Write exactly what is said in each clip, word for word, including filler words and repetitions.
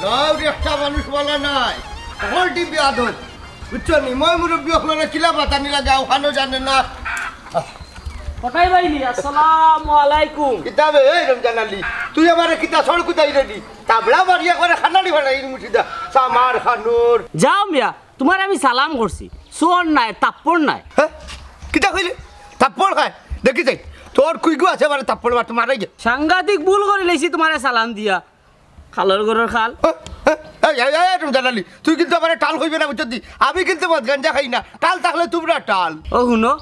গাঁওর একটা মানুষ বলা নাই, হকলটি বেয়াদব। বুঝছো নি? ময় মুরব্বি অকলরে কিলা মাতানি লাগে, অখানও জানে না। কটাই বাইনি, আসসালামু আলাইকুম। কিতাবে, এই রমজান আলী, তুই আমারে কিতা সড় কুদাই রেডি? তাবড়া মারি একবারে খানাড়ি ফানাড়ি মুছিদা, সামার খানোর। যাও মিয়া, তুমারে আমি সালাম করছি, চুন নাই, তাপ্পড় নাই। হ্যাঁ? কিতা কইলি? তাপ্পড় খায়? দেখি যাই, তোর কুইগু আছে, আমারে তাপ্পড় মার, মারাই গে। সাংঘাতিক ভুল করিলাইছি তুমারে সালাম দিয়া। খালর ঘরর খাল। হ্যাঁ? হ্যাঁ? এই, এই, এই, রমজান আলী, তুই কিন্তু আমারে টাল কইবে না, বুঝছস নি? আমি কিন্তু মদ গাঞ্জা খাই না, টাল থাকলে তুমরা টাল। ও হুনো,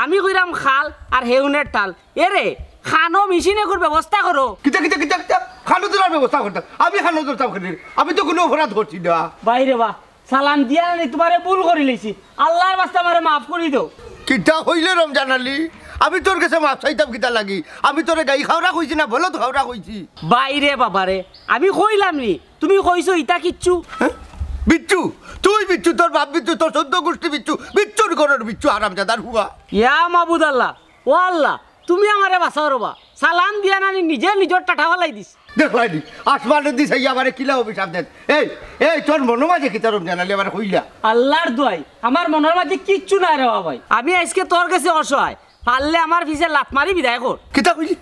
আমি কইরাম খাল আর হে হুনের টাল। এরে, খানো মেশিন এগুর ব্যবস্থা করো। কিতা, কিতা, কিতা, কিতা? খানো তোলার ব্যবস্থা করতাম? আমি খানো তুলতাম কেনে? আমি তো কুনু অপরাধ করছি না। বাইরে বা, সালাম দিয়া নি তুমারে ভুল করিলাইছি। আল্লার ওয়াস্তে আমারে মাফ করি দেও। কিতা কইলে রমজান আলী? আমি তোর গেছে মাফ চাইতাম কিতা লাগি? আমি তোরে গাই খাওরা কইছি না, বলদ খাওরা কইছি? বাইরে বাবারে, আমি কইলাম নি, তুমি কইছো ইতা কিচ্ছু? হ্যাঁ? বিচ্ছু? তুই বিচ্ছু, তোর বাপ বিচ্ছু, তোর চৌদ্দ গুষ্টি বিচ্ছু, বিচ্ছুর ঘরর বিচ্ছু, হারামজাদার ফুয়া। ইয়া মাবুদ আল্লাহ, ও আল্লাহ, তুমি আমারে বাঁচাও রে বা। সালাম দিয়া নানি নিজে নিজর টাটা ফালাই দিস। দেখলায়নি, আসমানেদি চাইয়া আমারে কিলা অভিশাপ দেন। এই, এই, তোর মনর মাঝে কিতা রমজান আলী আমারে কইলা? আল্লার দোয়াই, আমার মনর মাঝে কিচ্ছু নাই রে বা ভাই। আমি আইজকে তোর গেছে অসহায়, পারলে আমার পিছে লাত মারি বিদায় কর। কিতা কইলি?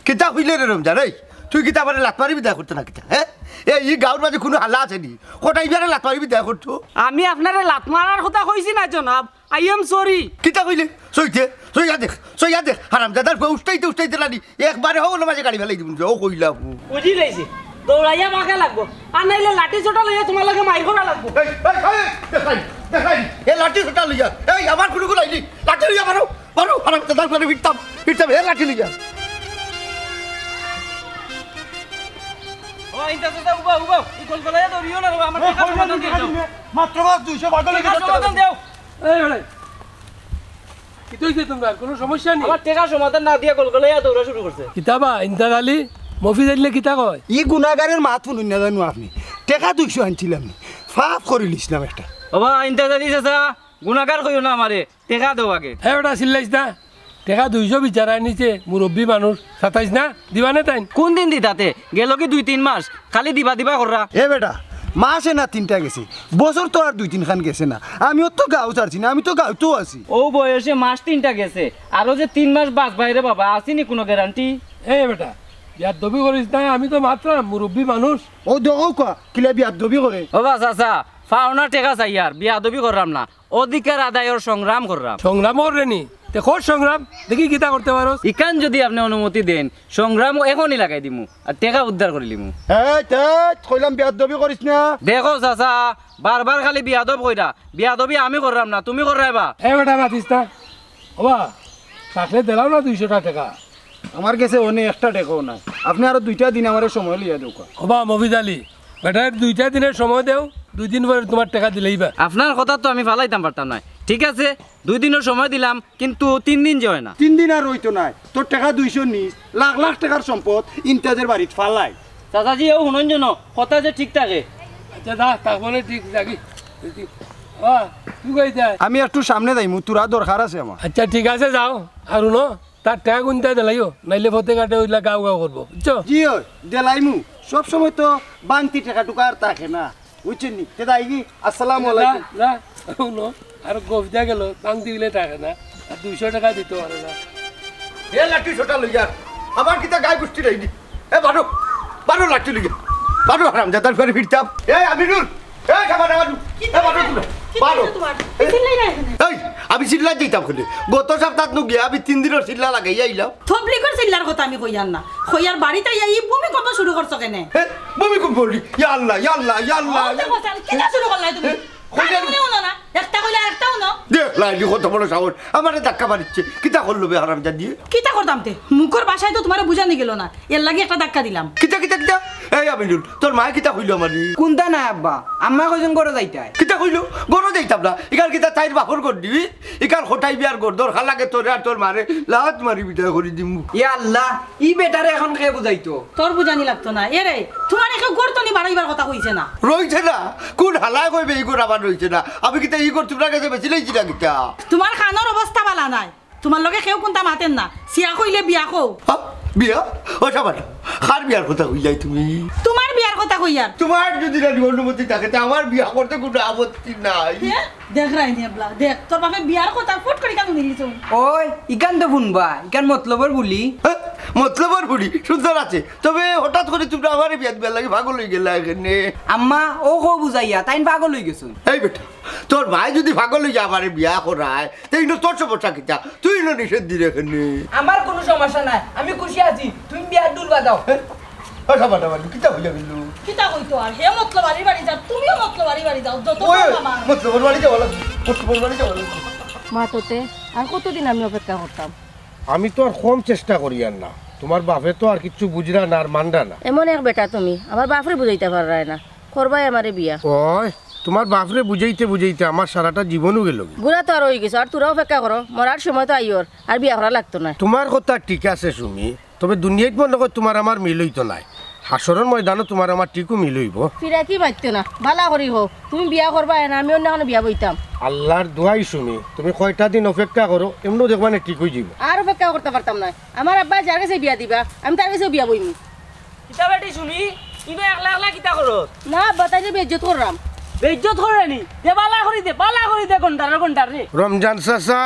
কিতা কইলে রে রমজান? এই, তুই কিতা আমারে লাত মারি বিদায় করতে না কিতা, হ্যাঁ? এই, ই গাঁওর মাঝে কুনু হালা আছে নি? কটাই বিয়ারে লাত মারি বিদায় করতো? আমি আপনারে লাত মারার কথা কইছি না জনাব, I am sorry। কিতা কইলে? সইতে, সইয়া দেখ, সইয়া দেখ। হারামজাদার ফুয়া উষ্টাইতে উষ্টাইতে নানি একবারে হকলর মাঝে গাড়ি ফালাই দিমু, ও কইলা ফু। বুঝিলাইছি, দৌড়াইয়া বাঁকা লাগবো, আর নাইলে লাঠি সোটা লইয়া তুমার লগে মাইর করা লাগবো। এই, এই, এই, দেখাই, দেখাই, এ লাঠি সোটা লইয়া, এই আমার কুনু কুলাইলি, লাঠি লইয়া মারো, মারো, হারামজাদার ফুয়ারে ফিরতাম, ফিরতাম, এ লাঠি লইয়া। ও, ইন্তা চাচা, উবা, উবা, ই গলগলাইয়া দৌড়িও না রে, আমার টেকার সমাধান দিয়া যাও। মাত্র মাত্র দুইশো বাদল টেকার সমাধান দেও। এই বেটা, কিতা অইছে তুমরার? কুনু সমস্যা নি? আমার টেকার সমাধান না দিয়া গলগলাইয়া দৌড়া শুরু করছে। কিতা বা, ইন্তাজ আলী, মফিজ আলীয়ে কিতা কয়? ই গুনাগারের মাত হুনইন না জানো আপনি? টেকা দুইশো আনছিলাম নি, ফাফ করিলিছলাম একটা। ও বা, ইন্তাজ আলী চাচা, গুনাগার কইও না আমারে, টেকা দেও আগে। হে বেটা, চিল্লাইছ না। টেকা দুইশো বিচারায় নিছে, মুরব্বি মানুষ, সাতাইছ না, দিবা নে তাইন? কুনদিন দিতাতে? গেল কি দুই তিন মাস? খালি দিবা দিবা কররা। এ বেটা, মাসে না তিনটা গেছে, বছর তো আর দুই তিন খান গেছে না। আমিও তো গাঁও ছাড়ছি না, আমি তো গাঁওতেউ আছি। অউ বয়সে মাস তিনটা গেছে, আরো যে তিন মাস বাঁচবায় রে বাবা, আছে নি কুনু গ্যারান্টি? এ বেটা, বিয়াদবি করিছ না, আমি তো মাতরাম, মুরব্বি মানুষ। অউ দেখো কা, কিলা বিয়াদবি করে। ও বা চাচা, পাওনা টেকা চাইয়ার, বিয়াদবি কররাম না। অধিকার আদায়র সংগ্রাম কররাম। সংগ্রাম কররে নি? তে কর সংগ্রাম, দেখি কিতা করতে পারস। ইখান যুদি আপনে অনুমতি দেইন, সংগ্রাম এখনই লাগাই দিমু, আর টেকা উদ্ধার করিলিমু। এই, তে, কইলাম বিয়াদবি করিছ না। দেখো চাচা, বারবার খালি বিয়াদব কইরা, বিয়াদবি আমি কররাম না, তুমি কররায় বা। এ বেটা, মাতিছ না। ও বা, থাকলে দিলাও না দুইশোটা টেকা। আমার গেছে অনে একটা টেকাও নাই। আপনে আরো দুইটা দিন আমারে সময় লইয়া দেউক্কা। ও বা মফিজ আলী, বেটারে দুইটা দিনর সময় দেও, দুই দিন পরে তুমার টেকা দিলাইবা। আপনার কথা তো আমি ফালাইতাম পারতাম নায়। ঠিক আছে, দুই দিনর সময় দিলাম, কিন্তু তিন দিন যে অয় না। তিন দিন আর রইতো নায়। তোর টেকা দুইশো নিস, লাখ লাখ টেকার সম্পদ ইন্তাজর বাড়িত ফালাই। চাচাজি, অউ হুনইন যেন, কথা যে ঠিক থাকে। আচ্ছা, দা, তা বলে ঠিক থাকি। আ, তুই কই যাস? আমি একটু সামনে যাইমু, থুড়া দরকার আছে আমার। আচ্ছা, ঠিক আছে, যাও। আর হুনো, তার টেকা কুন্তা দিলাইও, নাইলে পথে ঘাটে অইলা গাউ গাউ করবো, বুঝছো? জি অয়, দিলাইমু। সব সময় তো বাংতি টেকা টুকা আর থাকে না, বুঝছইন নি? তে যাইগি, আসসালামু আলাইকুম। না, না, হুনো, আর গফিদা গেল, বাংতি অইলে থাকে না, আর দুইশো টেকা দিতো পারে না। এ লাঠি সোটা লইয়া, আমার কিতা গাই গুষ্টি নাই নি? এ বারো, বারো লাঠি লইয়া, বারো হারামজাদার ঘরে ফিরতাম। এ আমিনুল, এ খাবার আলু, এ বারো তুলো, বারো। এই, আমি চিল্লা দিতাম কেনে? গত সপ্তাহত নু গিয়া আমি তিন দিনর চিল্লা লাগাইয়া আইলাম। তবলিগর চিল্লার কথা আমি কইয়ার না। কইয়ার বাড়িত আইয়া ই ভূমিকম্প শুরু করছো কেনে? এ, ভূমিকম্প নি? ইয়া আল্লাহ, ইয়া আল্লাহ, ইয়া আল্লাহ। ও, দেখো, কিতা শুরু করলায় তুমি? এ, কইলে কানে হুনো না। একটা কইলে আরেকটা হুনো। দেখলায়নি কত বড় সাহস। আমারে ধাক্কা মারিচ্ছে। কিতা করলো বে হারামজাদি? কিতা করতাম তে? মুখর ভাষায় তো তুমারে বুঝানি গেল না। এরলাগি একটা ধাক্কা দিলাম। কিতা, কিতা, কিতা? এই আমিনুল, তোর মায়ে কিতা কইলো আমারে? কুন্তা নায় আব্বা, আম্মায় কইছইন ঘরো যাইতায়। কিতা কইলো? ঘরো যাইতাম না। ইখান কিতা তাইর বাপর ঘর দিবি? ইখান কটাই বিয়ার ঘর, দরকার লাগে তোরে আর তোর মারে লাত মারি বিদায় করি দিমু। ইয়া আল্লাহ, ই বেটারে এখন কে বুঝাইতো? তোর বুঝানি লাগতো না। এরে, তুমারে কেউ ঘর তনে বারইবার কথা কইছে না। রইছে না? কুন হালায় কইবে ই ঘর আমার রইছে না? আমি কিতা ই ঘর তুমরার গেছে বেচিলাইছি না কিতা? তুমার কানর অবস্থা ভালা নায়। তুমার লগে কেউ কুন্তা মাতের না। ছিয়া কইলে বিয়া কও। হা? বিয়া? ও সাবানা, কার বিয়ার কথা কইলাই তুমি? তুমার বিয়ার কথা কইয়ার। তুমার যুদি নানি অনুমতি থাকে, তে আমার বিয়া করতে কুনু আপত্তি নাই। হে? দেখ রাইনি এবলা, দেখ, তোর বাপে বিয়ার কথা ফট করি কানো দিলি তুই। ওই, ইখান তো হুনবা, ইখান মতলবর বুলি। হে? মতলবর বুলি? সুন্দর আছে। তবে হঠাৎ করি তুমরা আমারে বিয়া দিবার লাগি পাগল অইগেলা কেনে? আম্মা, অউ কও বুঝাইয়া, তাইন পাগল অইগেছইন। এই বেটা, তোর ভাই যুদি পাগল অইয়া আমারে বিয়া করায়, তে ইনো তোর সমস্যা কিতা? তুই ইনো নিষেধ দিরে কেনে? আমার কুনু সমস্যা নাই, আমি খুশি আছি। তুমি বিয়ার ঢুল বাজাও। হে? ও সাবান, সাবান, কিতা অইয়া গেল? কিতা কইতো আর? হে মতলব আলীর বাড়ি যা, তুমিও মতলব আলীর বাড়ি যাও, যত ওই, পারো আমার। মতলবর বাড়ি যাওয়া লাগবে, মতলবর বাড়ি যাওয়া লাগবে। মা তোতে, আর কতদিন আমি অপেক্ষা করতাম? আমি তো আর কম চেষ্টা করিয়ার না, তুমার বাপে তো আর কিচ্ছু বুঝরা না আর মানরা না। এমন এক বেটা তুমি, আমার বাপরে বুঝাইতা পাররায় না, করবায় আমারে বিয়া। ওই, তুমার বাপরে বুঝাইতে বুঝাইতে আমার সারাটা জীবনও গেল। বুড়া তো আর অইগেছো, আর তোরা অপেক্ষা করো, মরার সময় তো আইওর, আর বিয়া করা লাগতো না। তুমার কথা ঠিক আছে সুমি, তবে দুনিয়াত মনো কয় তুমার আমার মিল অইতো নায়, হাশরর ময়দানো তুমার আমার ঠিকউ মিল অইবো। ফিরাকি মাততো না, বালা করি কও, তুমি বিয়া করবায় না, আমি অন্য কুনু বিয়া বইতাম। আল্লার দোয়াই সুমি, তুমি কয়টা দিন অপেক্ষা করো, এমনেউ দেখবানে ঠিক অইযিবো। আর অপেক্ষা করতাম পারতাম নায়, আমার আব্বায় যার গেছে বিয়া দিবা, আমি তার গেছেউ বিয়া বইমু। কিতা বেটি সুমি, ইনো একলা একলা কিতা করস? না আব্বা, তাইরে বেইজ্জত কররাম। বেইজ্জত করে নি? দে বালা করি দে, বালা করি দে, গন্ডারর গন্ডার রে। রমজান চাচা,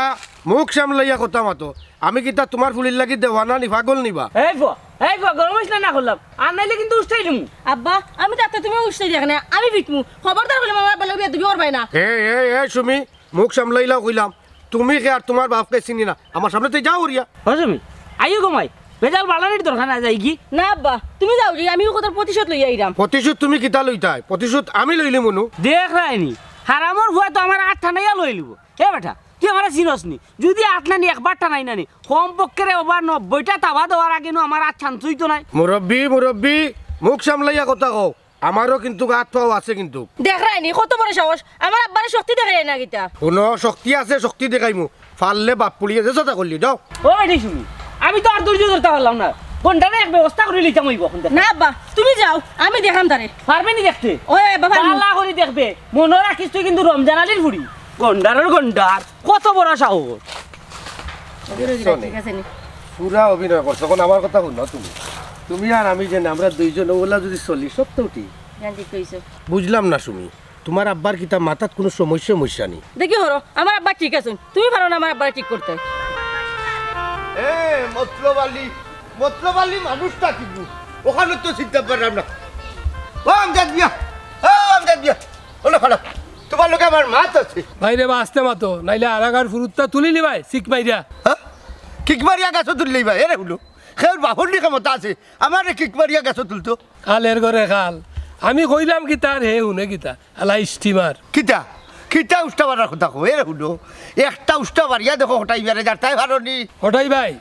মুখ সামলাইয়া কথা মাতো। আমি কিতা তুমার ফুড়ির লাগি দেওয়ানা নি, পাগল নি বা? এই ফুয়া, এই ফুয়া, গরম অইস না, না করলাম। আর নাইলে কিন্তু উস্তাই দিমু। আব্বা, আমি থাকতে তুমি উস্তাই দিয়া কেনে, আমি পিটমু। খবরদার কইলাম আমার আব্বার লগে বিয়া তুমি করবায় না। এই, এই, এই সুমি, মুখ সামলাইলাও কইলাম। তুমি কে আর তুমার বাপরে চিনি না, আমার সামনে থাকি যাও উড়িয়া। ও সুমি, আইও গো মাই, বেজাল বাড়ানির দরকার নাই, যাইগি। না আব্বা, তুমি যাওগি, আমি অউ কথার প্রতিশোধ লইয়া আইরাম। প্রতিশোধ তুমি কিতা লইতায়? প্রতিশোধ আমি লইলিমু নু। দেখ রাইনি, হারামর ফুয়ায় তো আমার আত টানাইয়া লইলিবো। এ বেটা, তুই আমারে চিনস নি? যুদি আত নানি একবার টানাই নানি, কমপক্ষে রে বাবা নব্বইটা থাবা দেওয়ার আগে নু আমার আত শান্ত অইতো নায়। মুরব্বি, মুরব্বি, মুখ সামলাইয়া কথা কও। আমারও কিন্তু আত পাও আছে কিন্তু। দেখ রাইনি, কত বড় সাহস, আমার আব্বারে শক্তি দেখাইরায় না কিতা? হুনো, শক্তি আছে, শক্তি দেখাইমু। পারলে বাপ পুড়িয়ে যে সাথে করলি, যাও। ও বেটি সুমি, আমি তো আর ধৈর্য ধরতাম পারলাম না, গন্ডারে এক ব্যবস্থা করি লইতাম অইবো অখন। না আব্বা, তুমি যাও, আমি দেখরাম তারে। পারবে নি দেখতে? ওই আব্বা, পারমু। বালা করি দেখবে, মনো রাখিস তুই কিন্তু রমজান আলীর ফুড়ি। গন্ডারর গন্ডার, কত বড় সাহস। ঠিক আছে নি? পুরা অভিনয় করছো। অখন আমার কথা হুনো তুমি। তুমি আর আমি যে না, আমরা দুইজন অউলা যুদি চলি, সত্য ঠিক। হ্যাঁ, ঠিক কইছো। বুঝলাম না সুমি, তুমার আব্বার কিতা মাথাত কুনু সমস্যা মস্যা নি? দেখি হরো, আমার আব্বা ঠিক আছইন, তুমি পারো না আমার আব্বারে ঠিক করতে। এ, মতলব আলী, মতলব আলী মানুষটা কিগু? অখান তো চিনতাম পাররাম না। ও আমজাদ মিয়া, ও আমজাদ মিয়া, অনো খাড়াও। তুমার লগে আমার মাত আছে। ভাইরে বা আস্তে মাতো, নাইলে আরাগার ফুরুত্তা তুলিলিবায়, চিক মাইরা। হ্যাঁ? কিক মারিয়া গাছো তুলিলিবায়, এরে হুনো। কেউর বাপর নি ক্ষমতা আছে, আমারে কিক মারিয়া গাছো তুলতো? কালের ঘরে কাল। আমি কইলাম কিতা আর হে হুনে কিতা? আলা স্টিমার। কিতা? কিতা উষ্টা বাড়ার কথা কও? এরে হুনো, একটা উষ্টা বাড়িয়া দেখো কটাই বেড়ে যার, তাই পারো নি? কটাই ভাই,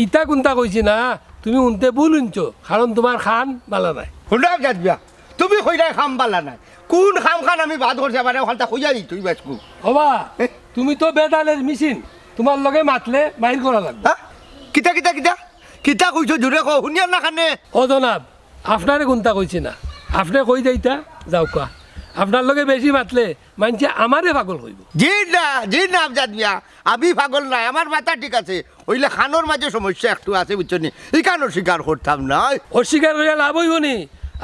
ইতা কুন্তা কইছি না, তুমি হুনতে ভুল হুনছো, কারণ তুমার কান বালা নায়। হুনো জাত বিয়া, তুমি কইরায় কাম বালা নায়, কুন কাম খান আমি বাদ করছি, আমারে অখানতা কইয়া দিতই বাচকু। ওবা, এ? তুমি তো বেতালের মেশিন, তুমার লগে মাতলে মাইর করা লাগবো। হ্যাঁ? কিতা, কিতা, কিতা? কিতা কইছো জুরে কও, হুনিয়ার না কানে। ও জনাব, আপনারে কুন্তা কইছি না, আপনে কই যাইতা যাউক্কা, আপনার লগে বেশি মাতলে মাইনষে আমারে পাগল কইবো। জি না, জি না, আমজাদ মিয়া, আমি পাগল নায়, আমার মাথা ঠিক আছে, অইলে কানর মাঝে সমস্যা একটু আছে, বুঝছো নি? ইখান অস্বীকার করতাম নায়। অস্বীকার করিয়া লাভ অইবো নি?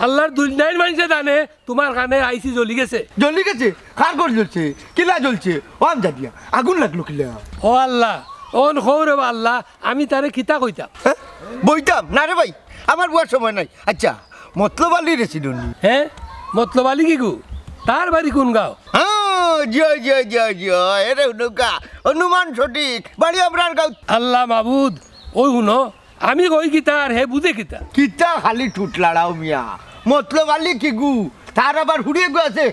আল্লার দুনিয়ার মাইনষে জানে তুমার কানে আইসি জ্বলি গেছে। জ্বলি গেছে? কার ঘর জ্বলছে? কিলা জ্বলছে? ও আমজাদ মিয়া, আগুন লাগলো কিলা? ও আল্লা, অন কও রে বা আল্লা, আমি তারে কিতা কইতাম? হ্যাঁ? বইতাম? না রে ভাই, আমার বওয়ার সময় নাই। আচ্ছা, মতলব আলীরে চিনো নি? হ্যাঁ? মতলব আলী কিগু? তার বাড়ি কুন গাঁও? হ্যাঁ, জি অয়, জি অয়, জি অয়, জি অয়। এরে হুনউক্কা, অনুমান সঠিক। বাড়ি আমরার গাঁও। আল্লা মাবুদ, অউ হুনো, আমি কই কিতা আর হে বুঝে কিতা? কিতা খালি ঠুট লাড়াও মিয়া? মতলব আলী কিগু? তার আবার ফুড়ি এগু আছে?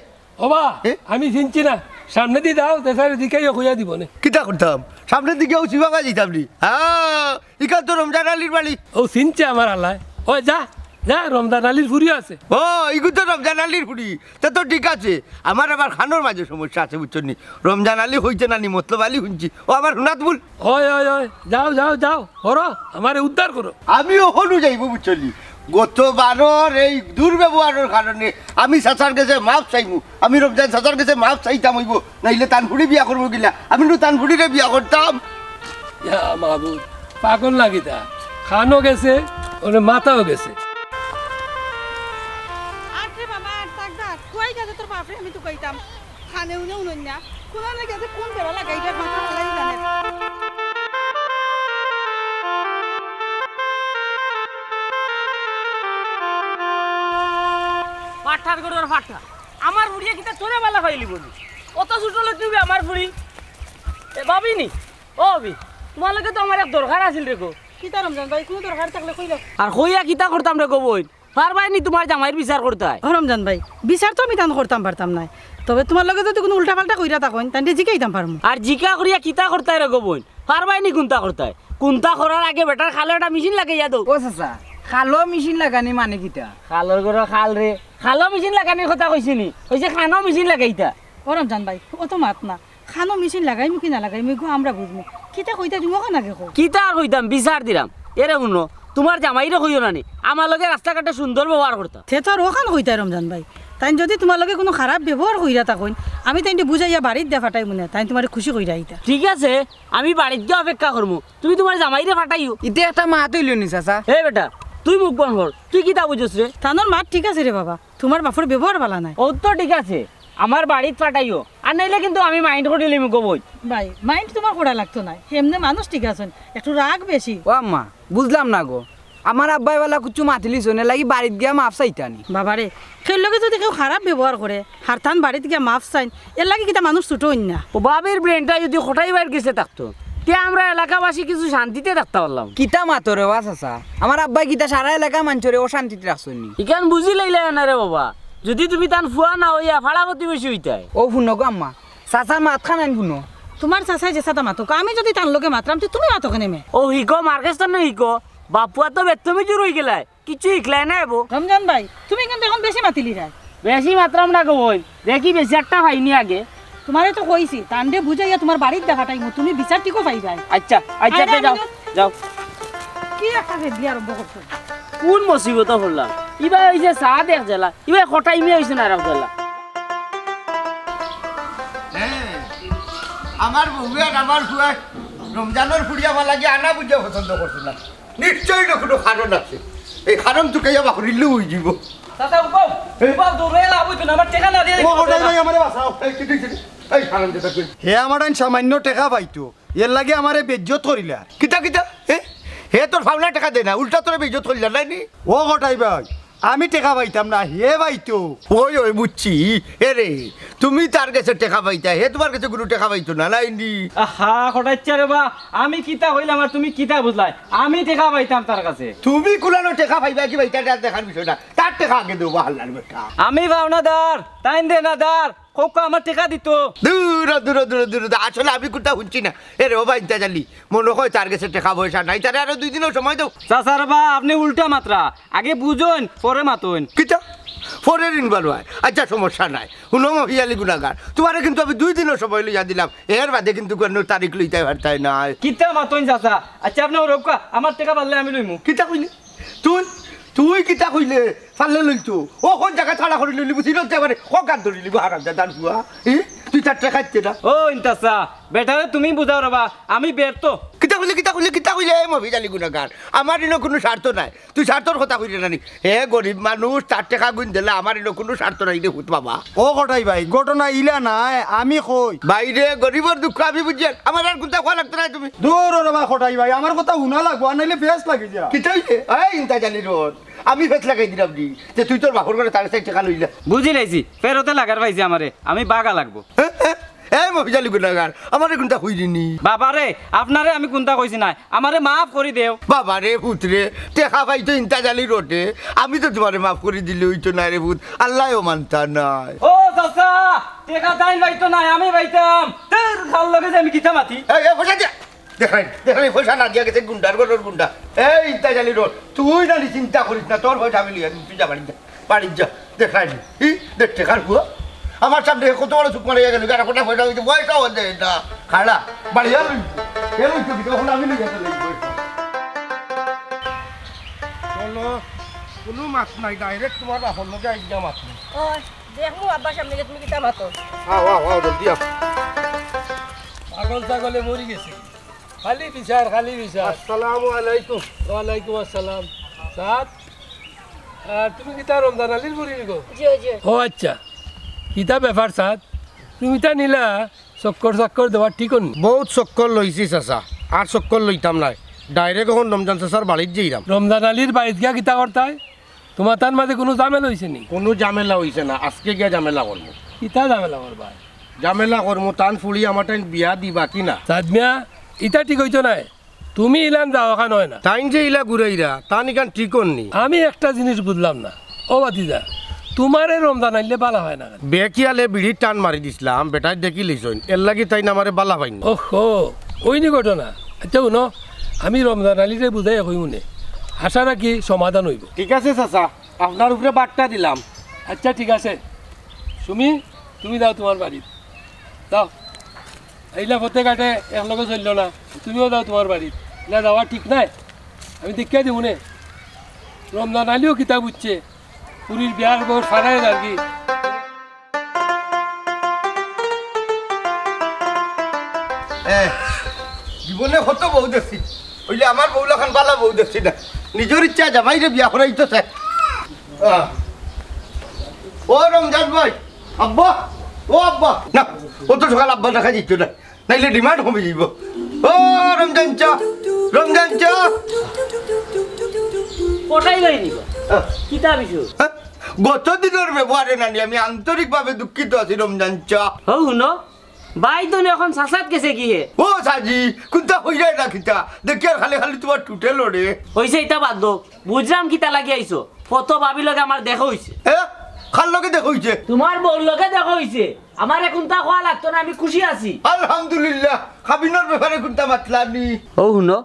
ওবা, এ? আমি চিনছি না। সামনেদি যাও, তে স্যারে জিকাইয়া কইয়া দিবো নে। কিতা করতাম? সামনেদি গিয়া উচি ভাঙা যাইতাম নি? হ্যাঁ, ইখান তো রমজান আলীর বাড়ি। ও চিনছে আমার আল্লায়। ওই যা, যা, রমজান আলীর ফুড়িও আছে। ও, ইগু তো রমজান আলীর ফুড়ি। তে তো ঠিক আছে। আমার আবার কানর মাঝে সমস্যা আছে, বুঝছো নি? রমজান আলী কইতে নানি, মতলব আলী হুনছি। ও, আমার হুনাত ভুল। ওই, ওই, ওই, যাও, যাও, যাও, করো, আমারে উদ্ধার করো। আমি অখনউ যাইমু, বুঝছো নি? গতবারর এই দুর্ব্যবহারর কারণে আমি চাচার গেছে মাফ চাইমু। আমি রমজান চাচার গেছে মাফ চাইতাম অইবো, নাইলে তান ফুড়ি বিয়া করমু কিলা? আমি নু তান ফুড়িরে বিয়া করতাম। ইয়া মাবুদ, পাগল না কিতা? কানও গেছে, অনে মাথাও গেছে। কইতাম, কানে উনে উনইন না। কোন লাগি আছে, কোন বেড়া লাগাইবে, মাথা ফালাই জানে। পাঠার গরুর পাঠা। আমার ফুড়িয়ে কিতা তোরে বালা পাইলি বলি? অত ছোট লইতে অইবে আমার ফুড়ি? এ ভাবি নি? ও ভাবি, তুমার লগে তো আমার এক দরকার আছিল রে গো। কিতা রমজান ভাই, কুনু দরকার থাকলে কইলে। আর কইয়া কিতা করতাম রে গো বইন? পারবায় নি তুমার জামাইর বিচার করতায়? ও রমজান ভাই, বিচার তো আমি তান করতাম পারতাম নায়, তবে তুমার লগে যদি কুনু উল্টা পাল্টা কইরা থাকইন, তাইনরে জিকাইতাম পারমু। আর জিকা করিয়া কিতা করতায় রে গো বইন? পারবায় নি কুন্তা করতায়? কুন্তা করার আগে বেটার খালো একটা মেশিন লাগাইয়া দেও। ও চাচা, খালো মেশিন লাগানি মানে কিতা? খালোর গরুর খাল রে, খালো মেশিন লাগানির কথা কইছি নি, কইছি কানো মেশিন লাগাইতা। ও রমজান ভাই, অত মাত না। কানো মেশিন লাগাইমু কি না লাগাইমু, ইগু আমরা বুঝমু। কিতা কইতা তুমি অখান আগে কও। কিতা আর কইতাম, বিচার দিরাম। এরে হুনো, তুমার জামাইরে কইও না নি, আমার লগে রাস্তাঘাটে সুন্দর ব্যবহার করতা। তে তো আর অখান কইতায় রমজান ভাই। তাইন যদি তুমার লগে কুনু খারাপ ব্যবহার কইরা থাকইন, আমি তাইনরে বুঝাইয়া বাড়িত দিয়া ফাটাইমু নে, তাইন তুমারে খুশি কইরা আইতা। ঠিক আছে, আমি বাড়িত গিয়া অপেক্ষা করমু, তুমি তুমার জামাইরে ফাটাইও। ইতে একটা মাত অইলো নি চাচা। এ বেটা, তুই মুখ বন্ধ কর, তুই কিতা বুঝছস রে? তানর মাত ঠিক আছে রে বাবা, তুমার বাপর ব্যবহার বালা নায়। ও তো ঠিক আছে, আমার বাড়িত ফাটাইও, আর নাইলে কিন্তু আমি mind করিলিমু গো বইন। ভাই, mind তুমার করা লাগতো নায়, হেমনে মানুষ ঠিক আছইন, একটু রাগ বেশি। ও আম্মা, বুঝলাম না গো, আমার আব্বায় বালা কুচ্ছু মাতিলিছইন, এরলাগি বাড়িত গিয়া মাফ চাইতা নি। বাবারে, কেউর লগে যদি কেউ খারাপ ব্যবহার করে, আর তান বাড়িত গিয়া মাফ চাইন, এরলাগি কিতা মানুষ ছোট অইন না? ও ভাবির brainটা যদি কটাই ভাইর গেছে থাকতো, তে আমরা এলাকাবাসী কিছু শান্তিতে থাকতা পারলাম। কিতা মাতো রে বা চাচা, আমার আব্বায় কিতা সারা এলাকার মানষরে অশান্তিতে রাখছইন নি? ইখান বুঝিলাইলায় না রে বাবা, যদি তুমি তান ফুয়া না অইয়া পাড়া প্রতিবেশী অইতায়। ও হুনো গো আম্মা, চাচার মাতখান আইন হুনো। তুমার চাচায় যেছাতা মাতউক, আমি যদি তান লগে মাতরাম, তে তুমি মাতো কেনে মে? ও হিকো, মার গেছ থাকি হিকো, বাপ-ফুয়া তো বেত্তমিজ অইগেলায়, কিচ্ছু হিকলায় না এবো। রমজান ভাই, তুমি কিন্তু অখন বেশি মাতিলিরায়। বেশি মাতরাম না গো বইন, দেখি বেশি একটা পাইনি আগে। তুমারে তো কইছি, তানরে বুঝাইয়া তুমার বাড়িত দিয়া ফাটাইমু, তুমি বিচার ঠিকউ পাইবায়। আইচ্ছা, আইচ্ছা, আইরে তে যাও, আমিও যাও। কি একটা ফেদলি আরম্ভ করছো? কুন মুসিবতো পড়লাম? ইবায় অইছে সাদ এক জেলা, ইবায় কটাই মিয়া অইছে না আর এক জেলা। হ্যাঁ, আমার বউয়ে আর আমার ফুয়ায় রমজানর ফুড়িয়ে আমার লাগি আনা বুঝিয়া পছন্দ করছে না। নিশ্চয়ই না কুনু কারণ আছে। এই কারণ তুকাইয়া বাকরিলে অই যিবো। চাচা, উবাও, এ? উবাও, দৌড়ে লাভ অইতো না, আমার টেকা না দিয়া ও, কটাই ভাই, আমারে বাঁচাও। এই, কি, কি, কি, এই, হারামজাদা, কই? হে আমার আইন সামান্য টেকা পাইতো, এরলাগি আমারে বেইজ্জত করিলা। কিতা, কিতা? হে? হে তোর পাওনা টেকা দে না, উল্টা তোরে বেইজ্জত করিলা, নায় নি? ও কটাই ভাই, আমি টেকা পাইতাম না, হে পাইতো। ওই, ওই, বুঝছি। এ রে, তুমি তার গেছে টেকা পাইতায়, হে তুমার গেছে কুনু টেকা পাইতো না, নায় নি? আহা, কটাইচ্ছা রে বা, আমি কিতা কইলাম আর তুমি কিতা বুঝলায়? আমি টেকা পাইতাম তার গেছে। তুমি কুলানো টেকা পাইবায় কি পাইতায়, ইটা দেখার বিষয় না। তার টেকা আগে দেও বা, হালার বেটা। আমি পাওনাদার, তাইন দেনাদার, কউক্কা আমার টেকা দিতো। দূর, দূর, দূর, দূর, দূর। আসলে আমি কুন্তা হুনছি না। এ রে, ও বা ইন্তাজ আলী, মনো কয় তার গেছে টেকা পয়সা নাই, তারে আরো দুই দিনর সময় দেও। চাচা রে বা, আপনে উল্টা মাতরা। আগে বুঝইন, পরে মাতইন। কিতা? পরে ঋণ বারোয়। আইচ্ছা, সমস্যা নাই। হুনো মফিজ আলী গুনাগার, তুমারে কিন্তু আমি দুই দিনর সময় লইয়া দিলাম, এর বাদে কিন্তু কুনু তারিখ লইতায় পারতায় নায়। কিতা মাতইন চাচা? আইচ্ছা, আপনে অউ রউক্কা, আমার টেকা পারলে আমি লইমু। কিতা কইলে? তুই, তুই কিতা কইলে? পারলে লইতো। ও কুন জাগাত খাড়া করি লইলি, বুঝি লজ্জা করে, ও গাত ধরিলি, হারামজাদার ফুয়া। ই? তুই তার টেকা দিতে না। ও ইন্তাজ চাচা, বেটারে তুমি বুঝাও রে বা, আমি ব্যর্থ। কিতা কইলে, কিতা কইলে, কিতা কইলে, এ মফিজ আলী গুনাগার? আমার ইনো কুনু স্বার্থ নাই। তুই স্বার্থর কথা কইরে না নি? হে গরিব মানুষ, তার টেকা গুইন দিলে আমার ইনো কুনু স্বার্থ নাই রে পুত বাবা। ও কটাই ভাই, ঘটনা ইলা নায়, আমি কই। ভাইরে, গরিবর দুঃখ আমি বুঝিয়ার, আমার আর কুন্তা কওয়া লাগতো নায় তুমি। দূর রে বা কটাই ভাই, আমার কথা হুনা লাগবো, আর নাইলে ফেস লাগি যা। কিতা অইছে? এই ইন্তাজ আলী রড, আমি ফেস লাগাই দিরাম নি, যে তুই তোর বাপর ঘরে তার গেছে টেকা লইলা। বুঝিলাইছি, ফেরতে লাগার পাইছে আমারে, আমি বাগা লাগবো। হ্যাঁ, হ্যাঁ? এই মফিজ আলী গুনাগার, আমারে কুন্তা কইরে নি? বাবারে, আপনারে আমি কুন্তা কইছি নায়, আমারে মাফ করি দেও। বাবারে, পুতরে, টেকা পাইতো ইন্তাজ আলী রডে, আমি তো তুমারে মাফ করি দিলে অইতো নায় রে পুত, আল্লায়ও মানতা নায়। ও চাচা, টেকা তাইন পাইতো নায়, আমি পাইতাম। তোর খাল লগে যে আমি কিতা মাতি? এই, এই, পয়সা দিয়া। দেখরায়নি, দেখরায়নি, পয়সা না দিয়া গেছে গুন্ডার ঘরর গুন্ডা। এই ইন্তাজ আলী রড, তুই না নি চিন্তা করিস না, তোর পয়সা আমি লইয়া দিমু, তুই যা বাড়িত যা। বাড়িত যা, দেখরায়নি। ই, দেখ টেকার ফুয়া। আমার সামনে কত বড় চুপ মারিয়া গেল, আর একটা পয়সা অইতে পয়সাও দেয় না। খাড়া, বাড়ি আর লইব। এ লইব কি, তখন আমি লইয়া চলে যাইব। বলো, কুনু মাত নাই, direct তুমার বাপর লগে আইয়া মাত নাই। ওই, দেখমু আব্বার সামনে গিয়া তুমি কিতা মাতো। আও, আও, আও, জলদি আও। পাগল ছাগলে মরি গেছে। খালি বিচার, খালি বিচার। আসসালামু আলাইকুম। ওয়ালাইকুম আসসালাম। সাদ, আহ, তুমি কিতা রমজান আলীর ফুড়ি নি গো? জি, জি। ও আইচ্ছা। কিতা ব্যাপার সাদ? তুমি তা নিলা চক্কর চক্কর দেওয়া ঠিক নি? বউত চক্কর লইছি চাচা, আর চক্কর লইতাম নায়। Direct অখন রমজান চাচার বাড়িত যাইরাম। রমজান আলীর বাড়িত গিয়া কিতা করতায়? তুমার তান মাঝে কুনু ঝামেলা অইছে নি? কুনু ঝামেলা অইছে না, আজকে গিয়া ঝামেলা করমু। কিতা ঝামেলা করবায়? ঝামেলা করমু, তান ফুড়ি আমার তাইন বিয়া দিবা কি না? সাদ মিয়া, ইতা ঠিক অইতো নায়। তুমি ইলান যাও, অখান অয় না। তাইন যে ইলা ঘুরাইরা, তান ইখান ঠিক নি। আমি একটা জিনিস বুঝলাম না। ও ভাতিজা, তুমারে রমজান আইলে বালা পায় না কেনে? বেখিয়ালে বিড়ির টান মারি দিছলাম, বেটায় দেখিলিছইন, এরলাগি তাইন আমারে বালা পাইন না। ওহো, অইনি ঘটনা। আচ্ছা হুনো, আমি রমজান আলীরে বুঝাইয়া কইমুনে, আশা রাখি সমাধান অইবো। ঠিক আছে চাচা, আপনার উপরে বাট্টা দিলাম। আচ্ছা ঠিক আছে, সুমি, তুমি যাও তুমার বাড়িত, যাও। এইলা পথে ঘাটে একলগে চললো না, তুমিও যাও তুমার বাড়িত। ইলা যাওয়া ঠিক নায়, আমি দেখিয়া দিমুনে। রমজান আলীও কিতা বুঝছে, ফুড়ির বিয়ার বউ সারাই লাগি। এ, জীবনে কত বউ দেখছি, অইলে আমার বউ লাখান বালা বউ দেখছি না। নিজর ইচ্ছা জামাইরে বিয়া করাইতো চায়। আহ। ও রমজান ভাই, আব্বা, ও আব্বা, না, অত সকাল আব্বা দেখা যাইতো না। নাইলে demand কমি যাইবো। ও রমজান চা, রমজান চা। কটাই ভাই নিব? হ্যাঁ। কিতা বিষয়? হ্যাঁ? গত দিনর ব্যবহারে নানি আমি আন্তরিকভাবে দুঃখিত আছি রমজান চা। হউ হুনো, ভাই তো অখন চাচাত গেছে গিয়ে। ও সাজি, কুনতা কইরায় না কিতা? দেখি আর খালি খালি তুমার ঠুটে লড়ে। অইছে, ইতা বাদ দেও। বুঝরাম কিতা লাগি আইছো। ফত ভাবির লগে আমার দেখা অইছে। এ? কার লগে দেখা অইছে? তুমার বউর লগে দেখা অইছে। আমারে কুনতা কওয়া লাগতো না, আমি খুশি আছি। আলহামদুলিল্লাহ, কাবিনর ব্যাপারে কুনতা মাতলা নি? ও হুনো,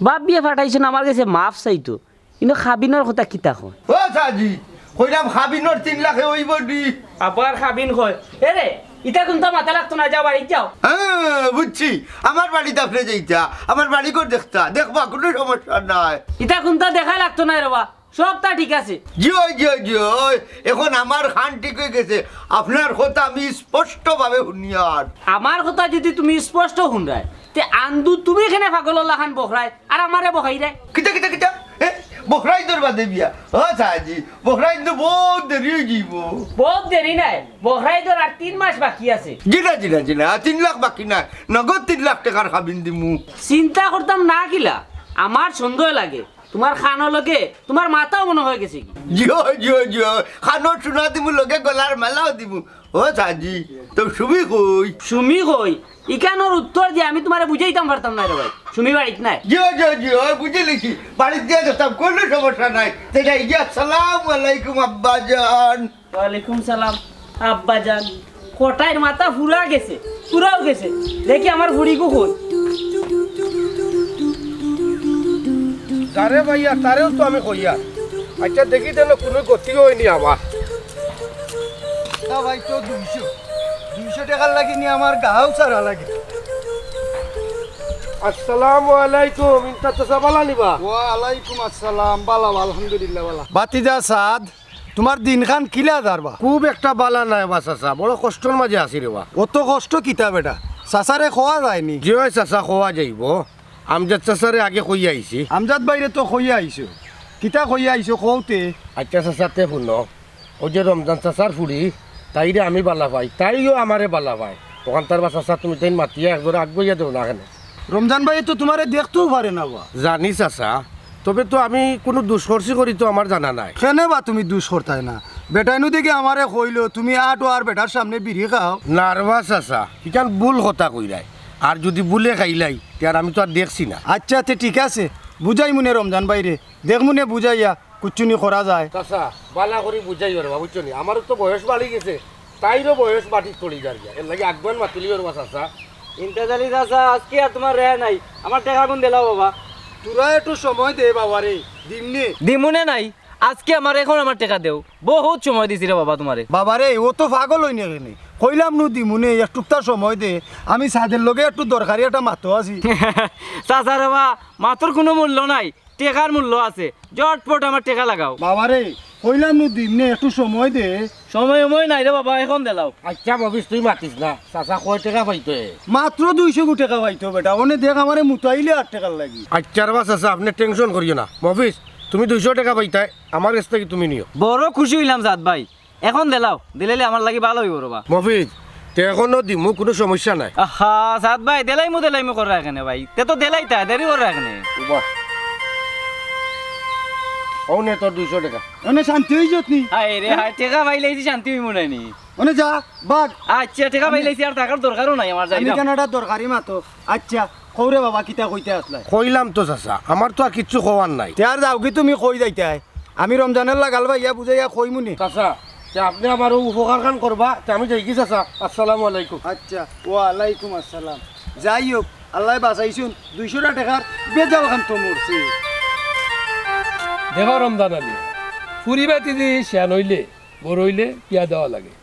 বাপ বিয়া ফাটাইছইন আমার গেছে মাফ চাইতো, কিন্তু কাবিনর কথা কিতা কয়? ও সাজি, কইরাম কাবিনর তিন লাখে অইবো নি? আবার কাবিন কয়? এরে, ইতা কুনতা মাতা লাগতো না, যাও বাড়িত যাও। হ্যাঁ, বুঝছি। আমার বাড়িত আপনে যাইতা, আমার বাড়ি ঘর দেখতা, দেখবা, কুনু সমস্যা নাই। ইতা কুনতা দেখা লাগতো না রে বা, সবতা ঠিক আছে। জি অয়, জি অয়, জি অয়। অখন আমার কান ঠিক অই গেছে, আপনার কথা আমি স্পষ্টভাবে হুনিয়ার। আমার কথা যুদি তুমি স্পষ্ট হুনরায়, তে আন্দু তুমি কেনে পাগলর লাখান বকরায় আর আমারে বকাইরায়? কিতা, কিতা, কিতা? এ, বকরাইতর বাদে বিয়া? ও সাজি, বকরাইত তো বউত দেরি অই যাইবো। বউত দেরি নায়, বকরাইতর আর তিন মাস বাকি আছে। জি না, জি না, জি না, তিন লাখ বাকি নায়, নগদ তিন লাখ টেকার কাবিন দিমু। চিন্তা করতাম না কিলা, আমার সন্দেহ লাগে। তুমার কানর লগে তুমার মাথাও মনো অয় গেছে গি। জি অয়, জি অয়, জি অয়। কানর সোনা দিমু, লগে গলার মালাও দিমু। ও সাজি, তো সুমি কই? সুমি কই? ইখানর উত্তর দিয়া আমি তুমারে বুঝাইতাম পারতাম না রে ভাই। সুমি বাড়িত নাই। জি অয়, জি অয়, জি অয়, বুঝিলিছি। বাড়িত দিয়া দেখতাম, কুনু সমস্যা নাই। তে যাই গিয়া, আসসালামু আলাইকুম আব্বাজান। ওয়ালাইকুম সালাম আব্বাজান। কটাইর মাথা ফুরা গেছে, ফুরাও গেছে। দেখি আমার ফুড়িগু কই? যারে ভাইয়া, তারেও তো আমি কইয়ার। আচ্ছা, দেখি যেন কুনু গতি অয়নি আমার। না ভাই, তো দুইশো, দুইশো টেকার লাগি নি আমার গাউ সারা লাগে। আসসালামু আলাইকুম, ইমতাজ চাচা, বালা নি বা? ওয়ালাইকুম আসসালাম, বালা, আলহামদুলিল্লাহ, বালা। ভাতিজা সাদ, তুমার দিনখান কিলা যার বা? খুব একটা বালা নায় বা চাচা, বড় কষ্টর মাঝে আছি রে বা। অত কষ্ট কিতা বেটা? চাচারে কওয়া যায়নি? জি অয় চাচা, কওয়া যাইবো। আমজাদ চাচারে আগে কইয়া আইছি। আমজাদ ভাইরে তো কইয়া আইছো, কিতা কইয়া আইছো কওতে? আচ্ছা চাচা, তে হুনো, অউ যে রমজান চাচার ফুড়ি, তাইরে আমি বালা পাই, তাইও আমারে বালা পায়। অখানতার বা চাচা, তুমি তাইন মাতিয়া একবারে আগুয়াইয়া দেও না কেনে? রমজান ভাইয়ে তো তুমারে দেখতেও পারে না বা। জানি চাচা, তবে তো আমি কুনু দুষ করছি করি তো আমার জানা নাই। কেনে বা তুমি দুষ করতায় না? বেটাইনু দেখি আমারে কইলো, তুমি আটো আর বেটার সামনে বিড়ি খাও। না রে বা চাচা, ইখান ভুল কথা কইরায়। আর যুদি ভুলে খাইলাই, তে আর আমি তো আর দেখছি না। আচ্ছা, তে ঠিক আছে, বুঝাইমুনে রমজান ভাইরে, দেখমুনে বুঝাইয়া কুচ্ছুনি করা যায়। চাচা, বালা করি বুঝাইও রে বা, বুঝছো নি? আমারও তো বয়স বাড়ি গেছে, তাইরও বয়স বাটিত পড়ি যার গিয়া। এরলাগি আগুয়ান মাতিলিও রে বা চাচা। ইমতাজ আলী চাচা, আজকে আর তুমার রেহাই নাই। আমার টেকাগুন দিলাও বাবা। তোরা একটু সময় দে বাবারে, দিমনে। দিমুনে নাই, আজকে আমার, অখন আমার টেকা দেও। বউত সময় দিছি রে বাবা তুমারে। বাবারে, অউ তো পাগল অইনে কেনে? কইলাম নু দিমুনে, একটুকতা সময় দে। আমি সাদের লগে একটু দরকারি একটা মাতো আছি। চাচা রে বা, মাতর কুনু মূল্য নাই। টেকার মূল্য আছে, ঝটপট আমার টেকা লাগাও। বাবারে, কইলাম নু দিমনে, একটু সময় দে। সময় অময় নাই রে বাবা, অখন দিলাও। আচ্ছা মফিজ, তুই মাতিস না, চাচা কয় টেকা পাইতো এ? মাত্র দুইশো গু টেকা পাইতো বেটা, অনে দেখ আমারে মুতাইলে আর টেকার লাগি। আচ্ছা রে বা চাচা, আপনে tension করিও না। মফিজ, তুমি দুইশো টেকা পাইতায়, আমার গেছ থাকি তুমি নিও। বড় খুশি অইলাম জাদ ভাই, এখন দিলাও, দিলাইলে আমার লাগি ভালা অইবো রে বা। মফিজ, তে এখনো দিমু, কুনু সমস্যা নাই। আহা, সাদ ভাই, দিলাইমু, দিলাইমু কররা কেনে ভাই? তে তো দিলাইতায়, দেরি কররা কেনে? বাহ। অউ নে তোর দুইশো টেকা। অনে শান্তি অইযত নি? হায় রে হায়, টেকা পাইলাইছি, শান্তি অইমু নায় নি? অনে যা, ভাগ। আচ্ছা, টেকা পাইলাইছি, আর থাকার দরকারও নাই আমার, যাইরাম। আমি কেন একটা দরকারি মাতো। আচ্ছা, কও রে বাবা, কিতা কইতে আছলায়? কইলাম তো চাচা, আমার তো আর কিচ্ছু কওয়ার নাই। তে আর যাওগি তুমি, কই যাইতায়? আমি রমজানর লাগাল ভাইয়া বুঝাইয়া কইমুনে। চাচা, তে আপনে আমার অউ উপকারখান করবা, তে আমি যাইগি চাচা। আসসালামু আলাইকুম। আচ্ছা, ওয়ালাইকুম আসসালাম। যাই হোক, আল্লায় বাঁচাইছুন, দুইশোটা টেকার বেজাল খান তো মরছে। দেখো রমজান আলী, ফুরি বাতি দি শিয়ান অইলে, বড় অইলে বিয়া দেওয়া লাগে।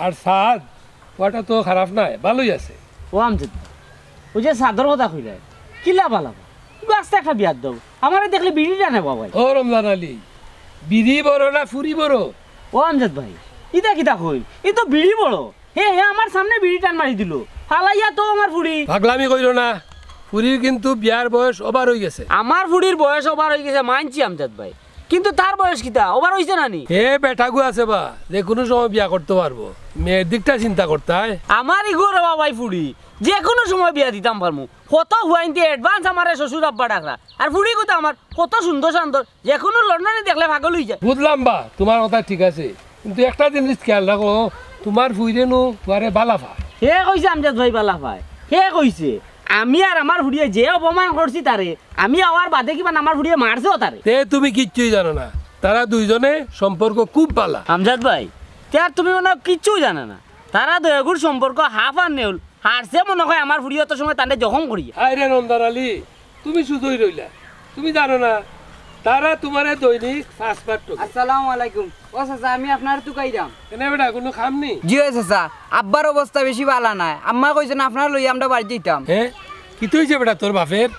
আর সাদ, অটা তো খারাপ নায়, ভালোই আছে। ও আমজাদ ভাই, অউ যে সাদর কথা কইলায়, কিলা বালা বা? ইগু আস্তা একটা বেয়াদ্দপ। আমারে দেখলে বিড়ি টানে বাবায়। ও রমজান আলী, বিড়ি বড় না ফুরি বড়? ও আমজাদ ভাই, ইতা কিতা কইন? ই তো বিড়ি বড়। হে, হে আমার সামনে বিড়ি টান মারি দিলো। ফালাইয়া তো আমার ফুড়ি। পাগলামি কইরো না, ফুড়ির কিন্তু বিয়ার বয়স over অইগেছে। আমার ফুড়ির বয়স over অইগেছে মানছি আমজাদ ভাই, কিন্তু তার বয়স কিতা over অইছে না নি? হে বেটাগু আছে বা, যেকুনু সময় বিয়া করতো পারবো, মেয়ের দিকটা চিন্তা করতায়। আমার ইগু রে বাবায় ফুড়ি, যেকুনু সময় বিয়া দিতাম পারমু। কত হুয়াইন্তে advance আমারে শ্বশুর আব্বা ডাকরা। আর ফুড়িগু তো আমার কত সুন্দর সান্দর, যেকুনু লন্ডনি দেখলে পাগল অইযায়। বুঝলাম বা, তুমার কথা ঠিক আছে, কিন্তু একটা জিনিস খেয়াল রাখো, তুমার ফুড়িয়ে নু তুমারে বালা পায়। হে কইছে আমজাদ ভাই বালা পায়, হে কইছে। আমি আর আমার ফুড়িয়ে যে অপমান করছি তারে, আমি আওয়ার বাদে কিবা আমার ফুড়িয়ে মারছেও তারে। তে তুমি কিচ্ছুই জানো না, তারা দুইজনে সম্পর্ক খুব বালা। আমজাদ ভাই, তে আর তুমি মনে অয় কিচ্ছুই জানো না। তারা দুইগুর সম্পর্ক হাফ আর নেউল, হারছে মনে অয় আমার ফুড়িয়ে অত সময় তানরে জখম করিয়া। হায় রে রমজান আলী, তুমি শুধুই রইলা, তুমি জানো না, তারা তুমারে দৈনিক পাঁচবার ঠগে। আসসালামু আলাইকুম। ও চাচা, আমি আপনার তুকাইরাম। কেনে বেটা, কুনু কাম নি? জি অয় চাচা, আব্বার অবস্থা বেশি বালা নায়। আম্মায় কইছইন আপনারে লইয়া আমরা বাড়িত যাইতাম। হে? কিতা অইছে বেটা তোর বাপের?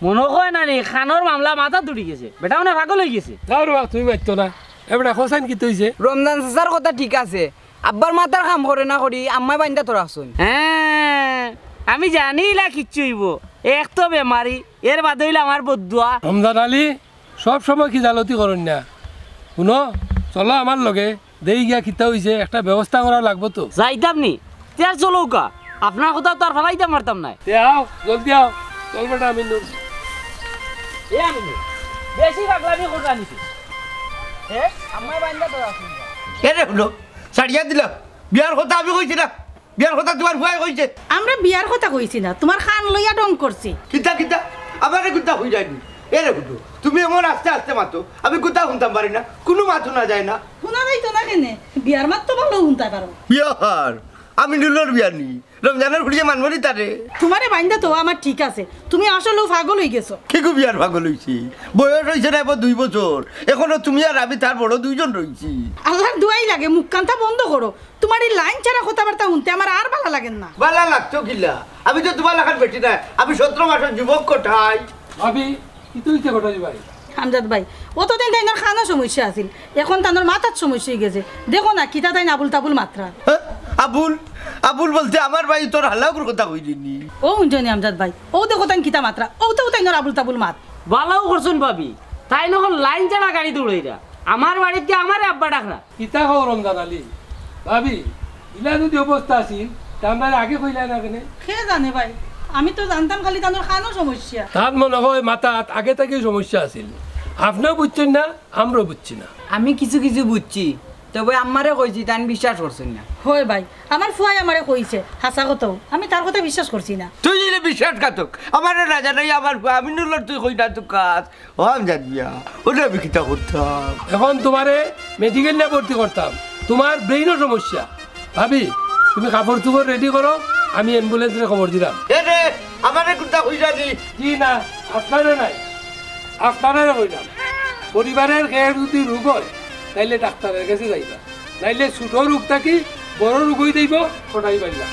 মনো অয় না নি, খানোর মামলা মাথাত উঠি গেছে। বেটা মনে অয় পাগল অইগেছে। যাও রে বাপ, তুমি মাতিও না। এ বেটা, কছাইন কিতা অইছে? রমজান চাচার কথা ঠিক আছে। আব্বার মাথার কাম করে না করি, আম্মায় বাইন্দা তো রাখছইন। হে, আমি জানি ইলা কিচ্ছু অইবো। এক তো বেমারি, এর বাদে অইলো আমার বদদোয়া। রমজান আলী, সব সময় খিজালতি করইন না। হুনো, চলো আমার লগে, দেই গিয়া কিতা অইছে, একটা ব্যবস্থা করা লাগবো তো। যাইতাম নি? তে আর চলউক্কা। আপনার কথা তো আর ফালাইতাম পারতাম নায়। তে আও, জলদি আও। চল বেটা আমিনুর। এ আমিনুর, বেশি পাগলামি কররা নি তে। হে, আম্মায় বাইন্দা তো রাখছইন। এরে হুনো, ছাড়িয়া দিলাম। বিয়ার কথা আমি কইছি না। বিয়ার কথা তুমার ফুয়ায় কইছে। আমরা বিয়ার কথা কইছি না, তুমার কান লইয়া ঢং করছি। কিতা, কিতা? আমারে কিতা কইরায় নি? এরে হুনো, তুমি এমন আস্তে আস্তে মাতো, আমি কিতা হুনতাম পারি না, কুনু মাতো হুনা যায় না। হুনা যাইতো না কেনে? বিয়ার মাত তো ভালা হুনতায় পারো। বিয়ার? আমিনুলর বিয়া নি? রমজানর ফুড়িয়ে মানবো নি তারে? তুমারে বাইন্দা তো আমার ঠিক আছে, তুমি আসলেউ পাগল অইগেছো। কিগু বিয়ার পাগল অইছি? বয়স অইছে না এবার দুই বছর, এখনো তুমি আর আমি তার বড় দুইজন রইছি। আল্লার দোয়াই লাগে, মুখখানতা বন্ধ করো। তুমার ই লাইন ছাড়া কথাবার্তা হুনতে আমার আর বালা লাগের না। বালা লাগতো কিলা? আমি তো তুমার লাখান বেটি নায়, আমি সতরো মাসর যুবক কটাই। ভাবি, কিতা অইছে কটাই ভাই? আমজাদ ভাই, অতদিন তাইনর কানো সমস্যা আছিল, এখন তানর মাথাত সমস্যা অইগেছে। দেখো না, কিতা তাইন আবুল তাবুল মাতরা। হে? আবুল? আবুল বলতে আমার ভাই তোর হালাগুর কথা কইলি নি? অউ হুনছো নি আমজাদ ভাই, অউ দেখো তাইন কিতা মাতরা, অউ তো তাইনর আবুল তাবুল মাত। বালাউ করছইন ভাবি, তাইন অখন লাইন ছাড়া গাড়ি দৌড়াইরা। আমার বাড়িত গিয়া আমারে আব্বা ডাকরা। কিতা কও রমজান আলী? ভাবি, ইলা যুদি অবস্থা আছিল, তে আমরারে আগে কইলায় না কেনে? কে জানে ভাই, আমি তো জানতাম খালি তানর কানো সমস্যা। তার মনো অয় মাথাত আগে থাকিউ সমস্যা আছিল, আপনেও বুঝছইন না, আমরাও বুঝছি না। আমি কিছু কিছু বুঝছি, তবে আম্মারে কইছি, তাইন বিশ্বাস করছইন না। অয় ভাই, আমার ফুয়ায় আমারে কইছে, হাছা কথাউ, আমি তার কথা বিশ্বাস করছি না। তুই অইলে বিশ্বাসঘাতক, আমারে না জানাইয়া আমার ফুয়া আমিনুলর তুই কইনা তুকাস। ও আমজাদ মিয়া, অনে আমি কিতা করতাম? এখন তুমারে মেডিকেল নিয়া ভর্তি করতাম, তুমার ব্রেইনও সমস্যা। ভাবি, তুমি কাপড় চোপড় রেডি করো, আমি অ্যাম্বুলেন্সরে খবর দিরাম। এরে, আমারে কুন্তা কইরা নি? জি না, আপনারে নায়, আপনারে কইরাম। পরিবারর কেউর যুদি রোগ অয়, তাইলে ডাক্তারর গেছে যাইবা, নাইলে ছোট রোগ থাকি বড় রোগ অই যাইবো, কটাই পাইলা।